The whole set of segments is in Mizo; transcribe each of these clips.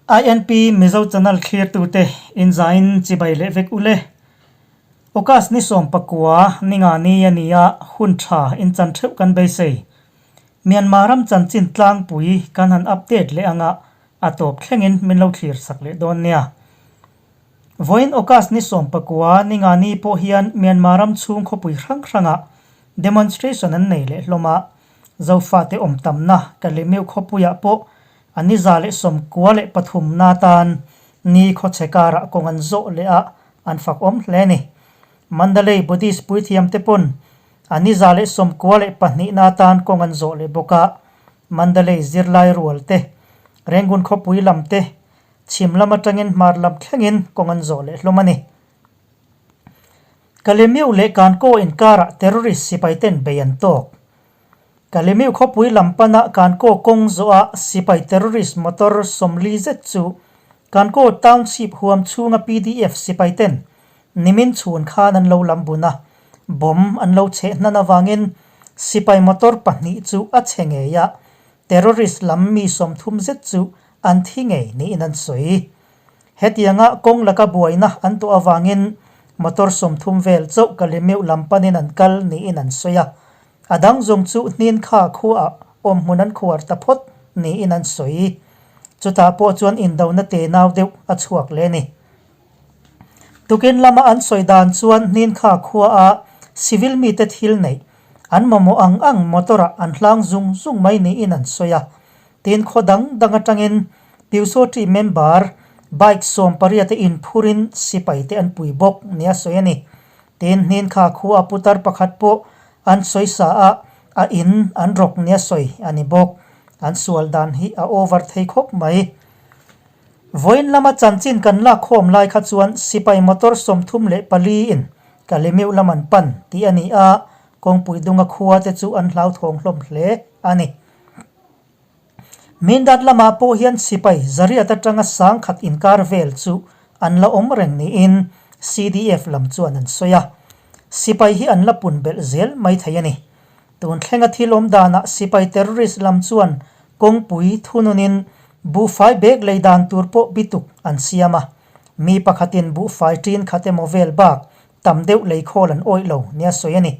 INP Mizo Channel thlirtute inzain chibai leh vek ule. August ni 19 ninga ni a ni a, hun tha inchan theuh kan beisei. Myanmar ram chanchin tlangpui kan han update leh anga a tawp thlengin min lo thlir sak leh dawn nia. Vawiin August ni 19 ninga ni pawh hian Myanmar ram chhung khawpui hrang hrangah demonstration an nei leh hlawm a, Zofate awm tamna Kalemeu khawpuiah pawh a ni 193 na tan ni khawchhe karah kawng an zawh leh a, an fak awm hle a ni. Mandalay Buddhist puithiamte pawn a ni 192 na tan kawng an zawh leh bawk a, Mandalay zirlai rual te, Rangoon khawpui lam te, chhim lam atangin hmar lam thlengin kawng an zawh leh hlawm a ni. Kalemiu leh Kankaw inkarah terrorist sipaiten bei an tawk. Kalemiu khawpui lam pana Kankaw kawng zawha sipai terrorist motor 40 zet chu Kankaw township huam chhunga PDF sipaiten nimin chhun khan an lo lam bun a, bomb an lo cheh hnan avangin sipai motor pahnih chu a chhe ngei a, terrorist lam mi 30 zet chu an thi ngei niin an sawi. Hetianga kawng laka buaina an tuah avangin motor 30 vel chauh Kalemeu lam panin an kal niin an sawi a. A dang zawng chu hnin kha khuaah awm hmun an khuar ta phawt niin an sawi. Chutah pawh chuan indona te nau deuh a chhuak leh a ni. Tukin lama an sawi dan chuan hnin kha khuaah civil mite thil neih an mamawh ang ang motor-ah an hlang zung zung mai niin an sawi a. Tin khaw dang dang atangin Pyusawṭi member bike 18 te inphurin sipai te an pui bawk nia sawi a ni. Tin hnin kha khua putar pakhat pawh an sawi sa a, a in an rawk nia sawi a ni bawk. An sual dan hi a over thei khawp mai. Vawiin lama chanchin kan lak khawm lai kha chuan sipai motor 34 in Kalemeu lam an pan tih a ni a, kawngpui dunga khua te chu an hlauthawng hlawm hle a ni. Mindat lamah pawh hian sipai 800 atanga 1000 inkar vel chu an la awm reng niin CDF lam chuan an sawi a. Sipai hi an la pun belh zel mai thei a ni. Tun thlenga thil awm danah sipai terrorist lam chuan kawngpui thununin buhfai bag lei dan tur pawh bituk an siam a. Mi pakhatin buhfai ṭin khat emaw vel bak tam deuh lei khawl an awih lo nia sawi a ni.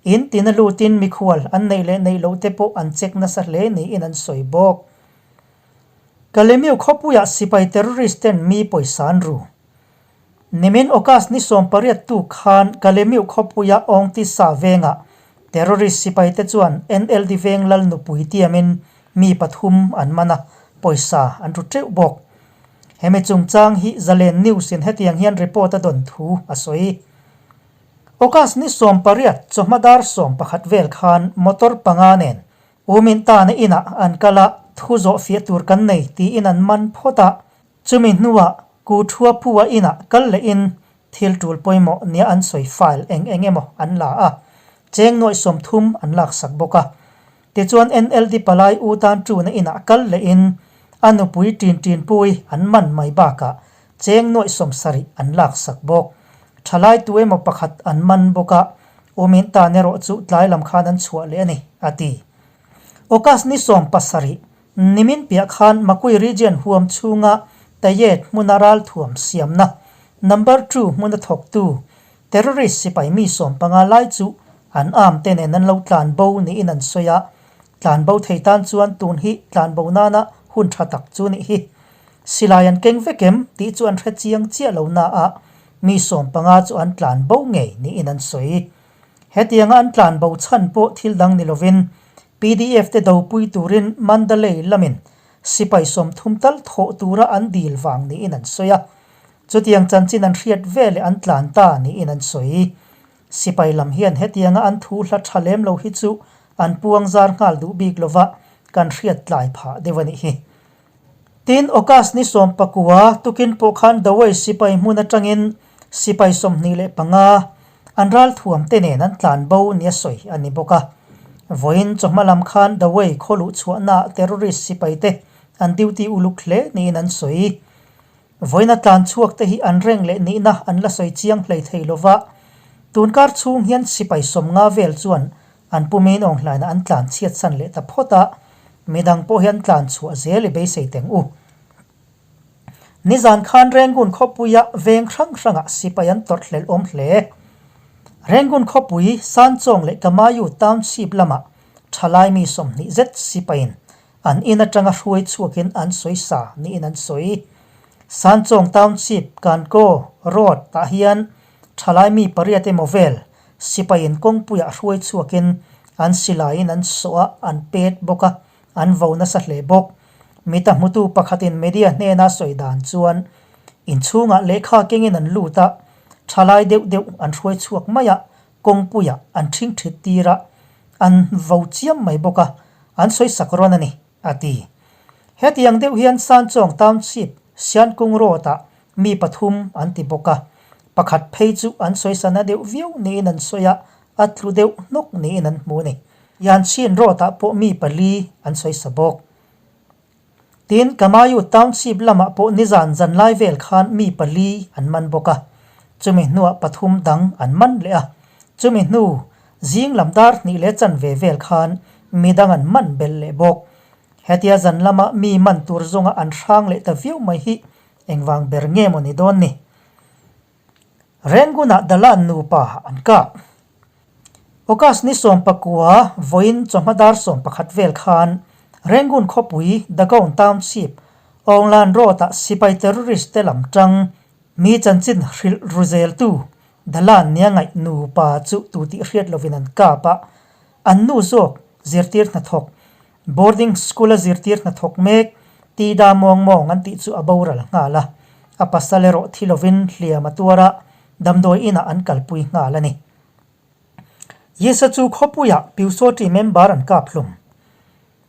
In tina lutin mikhual an neih leh neih loh te pawh an check nasa hle niin an sawi bawk. Kalemiu khawpuiah sipai terrorist ten mi pawisa an ru. Nimin August ni 18 tu khan Kalemiu khawpuia Awngtisa vengah terrorist sipai te chuan NLD veng lal nupui tiamin mi pathum an man a, pawisa an ru teuh bawk. Hemi chungchang hi Zalen News in hetiang hian report a dawn thu a sawi. August ni 18 chawhma dar 11 vel khan motor panga nen U Min Tana inah an kal a, thu zawh fiah tur kan nei tiin an man phawt a. Chumi hnuah Ku Thua Phua inah kal lehin thil tul pawimawh nia an sawi file eng eng emaw an la a, cheng nuaih 30 an laksak bawk a. Tichuan NLD palai U Tan Tuna inah kal lehin a nupui Tin Tin Pui an man mai bakah cheng nuaih 70 an laksak bawk. Thalai tu emaw pakhat an man bawk a, U Min Tan erawh chu tlai lam khan an chhuah leh a ni, a ti. August ni 17, nimin piah khan Makui Region huam chhunga Tayet hmuna ralthuam siamna number two hmuna thawktu terrorist sipai mi 15 lai chu an arm te nen an lo tlan bo niin an sawi a, tlan bo thei tan chuan tun hi tlan bo nana hun tha tak chu nih hi. Silai an keng vek em tih chu an hre chiang chiah lo na a, mi 15 chu an tlan bo ngei niin an sawi. Hetianga an tlan bo chhan pawh thil dang ni lovin PDF te dopui turin Mandalay lamin sipai 30 tal thawh tura an dil vang niin an sawi a. Chutiang chanchin an hriat veleh an tlan ta niin an sawi. Sipai lam hian hetianga an thu hla tha lem lo hi chu an puang zar nghal duh bik lova kan hriat tlai phah deuh a nih hi. Tin, August ni 19 tukin pawh khan Dawei sipai hmun atangin sipai 25 an ralthuam te nen an tlan bo nia sawi a ni bawk a. Vawiin chawhma lam khan Dawei khaw luh chhuahnaah terrorist sipai te an duty uluk hle niin an sawi. Vawiina tlan chhuak te hi an reng leh nihna an la sawi chiang hlei thei lova, tunkar chhung hian sipai 50 vel chuan an pumin awnghlaina an tlan chhiat san leh ta phawt a, midang pawh hian tlan chhuah zel i beisei teng u. Nizan khan Rangoon khawpuia veng hrang hrangah sipai an tawrh hlelh awm hle. Rangoon khawpui Sanchawng leh Kamayu Township lamah thalai mi 20 zet sipaiin an in atanga hruai chhuakin an sawi sa niin an sawi. Sanchawng Township Kankaw Road ah hian thalai mi pariat emaw vel sipaiin kawngpuiah hruai chhuakin an silaiin an sawh a, an pet bawk a, an vo nasa hle bawk. Mita hmutu pakhatin media hnena sawi dan chuan inchhungah lehkha kengin an lut a, thalai deuh deuh an hruai chhuak mai a, kawngpuiah an ṭhing ṭhit tir a, an vo chiam mai bawk a, an sawi sak rawn a ni, a ti. Hetiang deuh hian Sanchawng Township, Siankung Road-ah mi pathum an ti bawk a, pakhat phei chu an sawi sana deuh viau niin an sawi a, a tlu deuh hnawk niin an hmu a ni. Yanchhin Road-ah pawh mi pali an sawi sa bawk. Tin, Kamayu Township lamah pawh nizan zanlai vel khan mi pali an man bawk a, chumi hnuah pathum dang an man leh a. Chumi hnu zing lam dar hnih leh chanve vel khan mi dang an man belh leh bawk. Hetia zan lama mi man tur zawnga an hrang leh ta viau mai hi engvang ber nge maw ni dawn ni? Rangoon-ah Dalan nupa an kap. August ni 19 vawiin chawhma dar 11 vel khan Rangoon khawpui Dagon Township, Aunglan Road-ah sipai terrorist te lam tang mi chanchin hrilh ru zeltu Dalan nia ngaih nupa chu tu tih hriat lovin an kap a, an nu zawk zirtir hnathawk Boarding school a zirtir hnathawk mek, Tida mawng mawng an tih chu a boral nghal a, a pasal erawh thi lovin hliam a tuar a, damdawi inah an kalpui nghal a ni. Yisa chu khawpuiah Pyusawṭi member an kap hlum.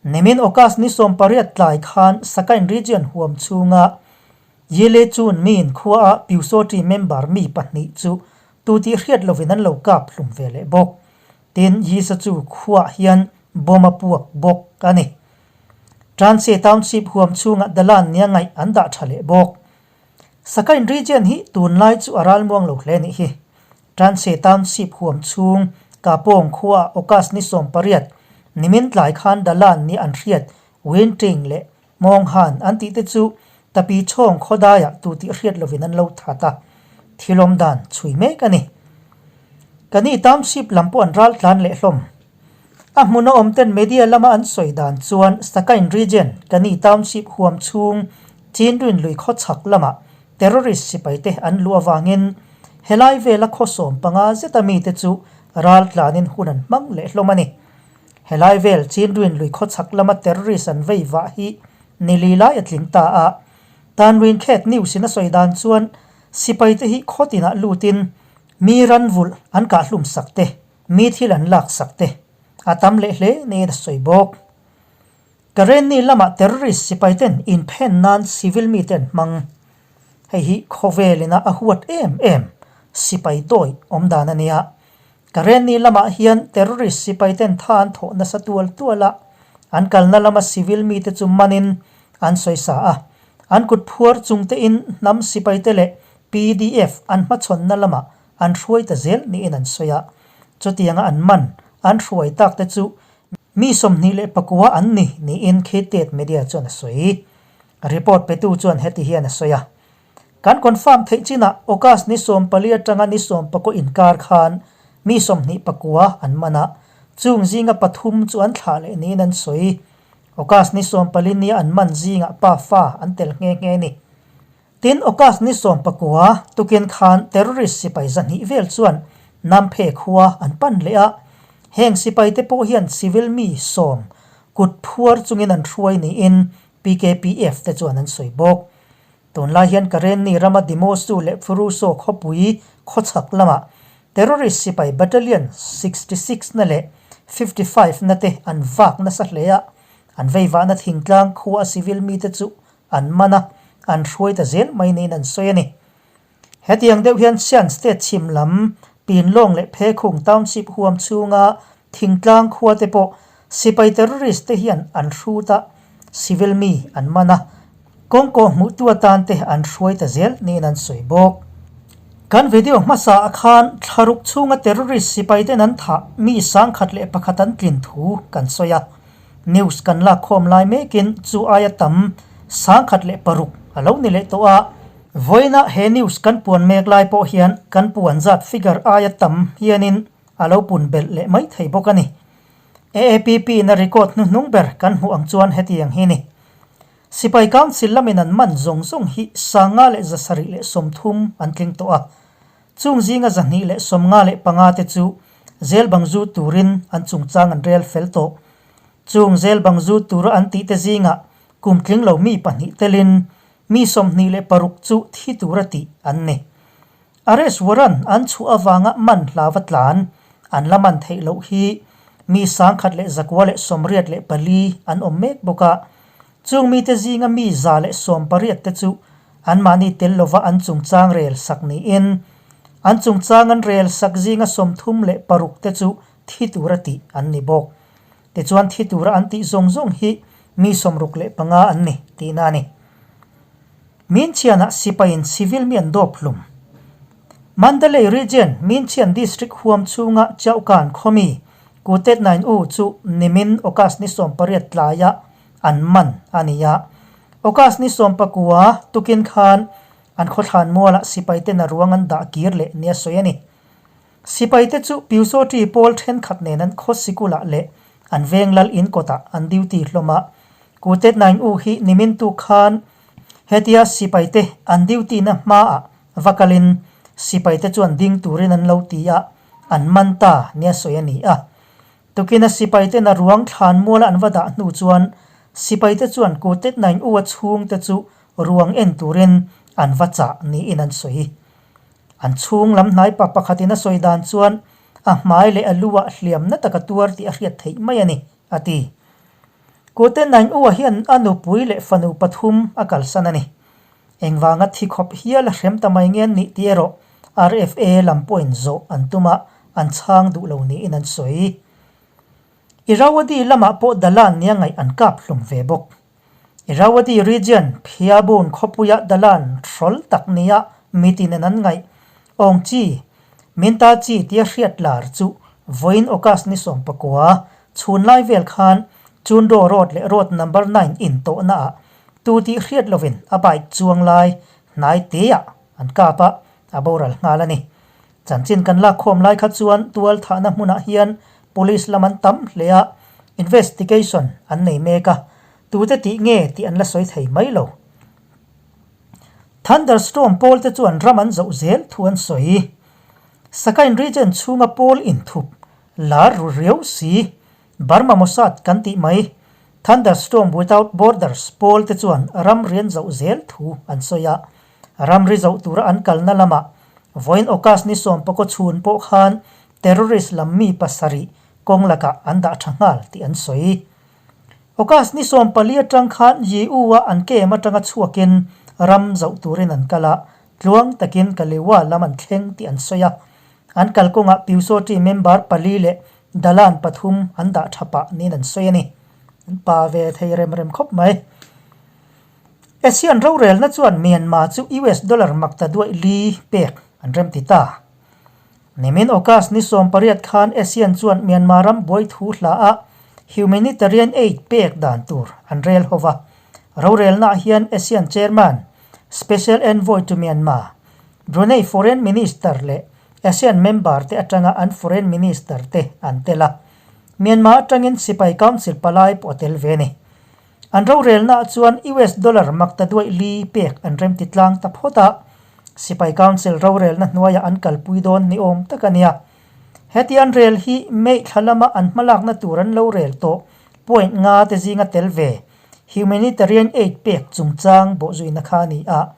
Nimin August ni 18 tlai khan Sakain Region huam chhunga Yile Chun Min khuaah Pyusawṭi member mi pahnih chu tu tih hriat lovin an lo kap hlum ve leh bawk. Tin, Yisa chu khuaah hian bomb a puak bawk a ni. Transe Township huam chhungah Dalan nia ngaih an dah tha leh bawk. Sakain Region hi tunlai chu a ralmuang lo hle nih hi. Transe Township huam chhung Kapawng khuaah August ni 18 nimin tlai khan Dalan nia an hriat Winting leh Mawng han an tih te chu Tapi chhawng khawdaiah tu tih hriat lovin an lo that a, thil awm dan chhui mek a ni. Ka ni Township lam pawh an ral tlan leh hlawm. A hmun a awm ten media lama an sawi dan chuan Sakain Region, ka ni Township huam chhung Chinrin lui khaw chhak lamah terrorist sipai te an luh avangin helai vela khaw 15 zeta mite chu ral tlanin hun an hmang leh hlawm a ni. Helai vel Chinrin lui khaw chhak lama terrorist an vei vah hi ni li lai a tling ta a. Tanrin Khet News in a sawi dan chuan sipai te hi khaw tinah lutin mi ran vulh an kah hlum sak te, mi thil an lak sak te a tam leh hle niin a sawi bawk. Karenni lamah terrorist sipai ten inphen nan civil mite an hmang. Hei hi khawvelina a huat em em sipai dawi awm dan a nia. Karenni lamah hian terrorist sipai ten tha an thawh nasa tual tual a, an kalna lama civil mite chu manin an sawi sa a. An kut phuar chung tein hnam sipai te leh PDF an hmachhawnna lamah an hruai ta zel niin an sawi a. Chutianga an man an hruai tak te chu mi 29 an ni niin Khitet Media chuan a sawi. Report petu chuan heti hian a sawi a. Kan confirm theih chinah August ni 14 atanga ni 19 inkar khan mi 29 an man a, chung zinga pathum chu an thlah leh niin an sawi. August ni 14 nia an man zingah pa fa an tel nghe nghe a ni. Tin, August ni 19 tukin khan terrorist sipai 200 vel chuan Namphe khua an pan leh a, heng sipai te pawh hian civil mi 10 kut phuar chungin an hruai niin PKPF te chuan an sawi bawk. Tunlai hian Karenni rama Dimosu leh Phuruso khawpui khawchhak lamah terrorist sipai battalion 66 na leh 55 na te an vak nasa hle a, an veivahna thingtlang khua a civil mite chu an man a, an hruai ta zel mai niin an sawi a ni. Hetiang deuh hian Shan State chhim lam Pinlawng leh Phekhung Township huam chhunga thingtlang khua te pawh sipai terrorist te hian an hrut a, civil mi an man a, kawngkaw hmuhtu atan te an hruai ta zel niin an sawi bawk. Kan video hmasa ah khan thlaruk chhunga terrorist sipai ten an thah mi 1001 an tlin thu kan sawi a. News kan lak khawm lai mekin chu aia tam 1006 a lo ni leh tawh a. Vawiina he news kan puan mek lai pawh hian kan puan zat figure aia tam hianin a lo pun belh leh mai thei bawk a ni. AAPP in a record hnuhnung ber kan hmuh ang chuan hetiang hi ni. Sipai Council lamin an man zawng zawng hi 5130 an tling tawh a. Chung zinga 255 te chu zel bang zu turin an chungchang an rel fel tawh. Chung zel bang zu tura an tih te zingah kum tling lo mi pahnih telin mi 26 chu thi tura tih an ni. Arrest warrant an chhuah avanga man hlava tlan an la man theih loh hi mi 1184 an awm mek bawk a. Chung mite zinga mi 118 te chu anmahni tel lova an chungchang rel sak niin an chungchang an rel sak zinga 36 te chu thi tura tih an ni bawk. Tichuan thi tura an tih zawng zawng hi mi 65 an ni tihna a ni. Minchianah sipaiin civil mi an dawp hlum. Mandalay Region, Minchian District huam chhunga Chaukan khawmi Kutet Nain U chu nimin August ni 18 tlaiah an man a ni a. August ni 19 tukin khan an khawthlan mualah sipaiten a ruang an dah kir leh nia sawi a ni. Sipaite chu Pyusawṭi pawl ṭhenkhat nen an khaw sikulah leh an veng lal in kawtah an duty hlawm a. Kutet Nain U hi nimin tuk khan Hetia sipaite an duty na hmaah va kalin sipaite chuan ding turin an lo ti a, an man ta nia sawi a ni a. Tukina sipaite na ruang thlan muala an va dah hnu chuan sipaite chuan Kutet Nain U a chhungte chu ruang en turin an va chah niin an sawi. An chhung lam hnai pa pakhatin a sawi dan chuan a hmai leh a lu ah hliamna taka tuar tih a hriat theih mai a ni, a ti. Kute Nain U-a hian a nupui leh fanu pathum a kalsan a ni. Engvanga thi khawp hial a hrem ta mai nge an nih tih erawh RFA lam pawhin zawh an tum a, an chhang duh lo niin an sawi. Irrawaddy lamah pawh Dalan nia ngaih an kap hlum ve bawk. Irrawaddy region Phiabun khawpuia Dalan hrawl tak nia mitinen an ngaih Awng chi, Minta chi tia hriat lar chu vawiin August ni 19 chhun lai vel khan Chundo Road leh Road Number Nine intawhna ah tu tih hriat lovin a bike chuang lai hnai teah an kap a, a boral nghal a ni. Chanchin kan lak khawm lai kha chuan tual thahna hmunah hian police lam an tam hle a, investigation an nei mek a, tute tih nge tih an la sawi thei mai lo. Thunderstorm pawl te chuan ram an zoh zel thu an sawi. Sakain region chhunga pawl inthup lar ru riau si. Burma Mossad kan tih mai. Thunderstorm Without Borders pawl te chuan ram rian zoh zel thu an sawi a. Ramri zoh tura an kalna lamah vawiin August ni 14 chhun pawh khan terrorist lam mi pasarih kawng lakah an dah tha nghal tih an sawi. August ni 14 atang khan Yiu-a an kem atanga chhuakin ram zoh turin an kal a, tluang takin Kalewa lam an thleng tih an sawi a. An kalkawngah Pyusawṭi member pali leh Dalan pathum an dah tha pah niin an sawi a ni. An pa ve thei rem rem khawp mai. ASEAN rorelna chuan Myanmar chu US dollar makta duaih li pek an remti ta. Nimin August ni 18 khan ASEAN chuan Myanmar ram buai thu hla a humanitarian aid pek dan tur an rel ho va. Rorelnaah hian ASEAN Chairman, Special Envoy to Myanmar, Brunei Foreign Minister leh ASEAN member te atanga an Foreign Minister te an tel a. Myanmar atangin Sipai Council palai pawh a tel ve a ni. An rorelnaah chuan US dollar makta duaih li pek an remti tlang ta phawt a, Sipai Council rorelna hnuaiah an kalpui dawn ni awm tak a nia. Heti an rel hi May thla lama an hmalakna tur an lo rel tawh point nga te zinga tel ve humanitarian aid pek chungchang bawhzuina kha a ni a,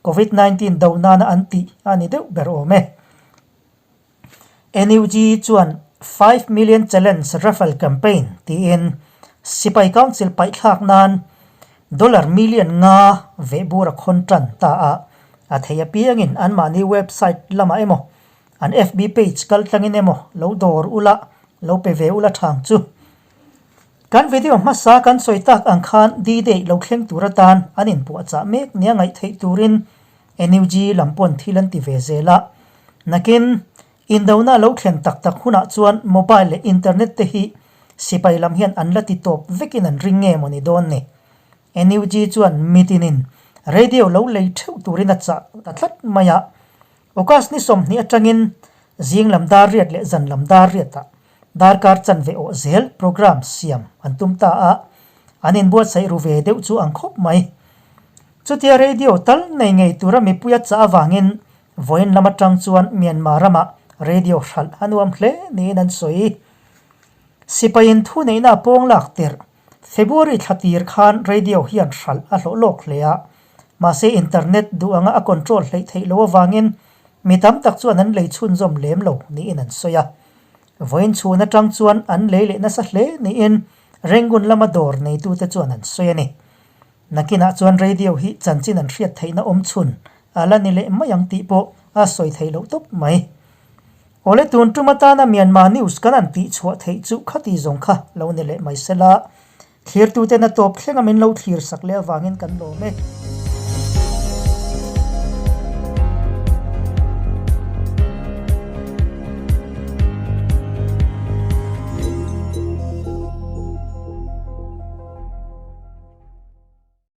Covid 19 do nana an tih a ni deuh ber awm e. NUG chuan Five Million Challenge Raffle Campaign tiin Sipai Council paihthlak nan dollar million nga vehbur a khawn tan ta a, a thei apiangin anmahni website lamah emaw an FB page kaltlangin emaw lo dawr ula lo pe ve ula thang chu. Kan video hmasa kan sawi tak ang khan D-Day lo thleng tur atan an inpuahchah mek nia ngaih theih turin NUG lam pawn thil an ti ve zel a. Nakin, indona lo thlen tak tak hunah chuan mobile leh internet te hi sipai lam hian an la ti tawp vekin an ring nge maw ni dawn ni. NUG chuan mitinin Radio lo lei theuh turin a chah ta tlat mai a. August ni 20 atangin zing lam dar riat leh zan lam dar riatah darkar chanve awh zel programme siam an tum ta a, an inbuatsaih ru ve deuh chu ang khawp mai. Chutia radio tal nei ngei tura mipui a chah avangin vawiin lam atang chuan Myanmar ramah radio hralh a nuam hle niin an sawi. Sipaiin thuneihna a pawng lak tirh February thla tir khan radio hian hralh a hlawh lawk hle a, mahse internet duh anga a control hleih theih loh avangin mi tam tak chuan an lei chhunzawm lem lo niin an sawi a. Vawiin chhun atang chuan an lei leh nasa hle niin Rangoon lama dawr neitute chuan an sawi a ni. Nakinah chuan radio hi chanchin an hriat theihna awm chhun a la ni leh mai ang tih pawh a sawi theih loh tawp mai. Awle tun tum atana Myanmar news kan han tih chhuah theih chu khati zawng kha lo ni leh mai sela, thlirtuten a tawp thlenga min lo thlir sak leh avangin kan lawm e.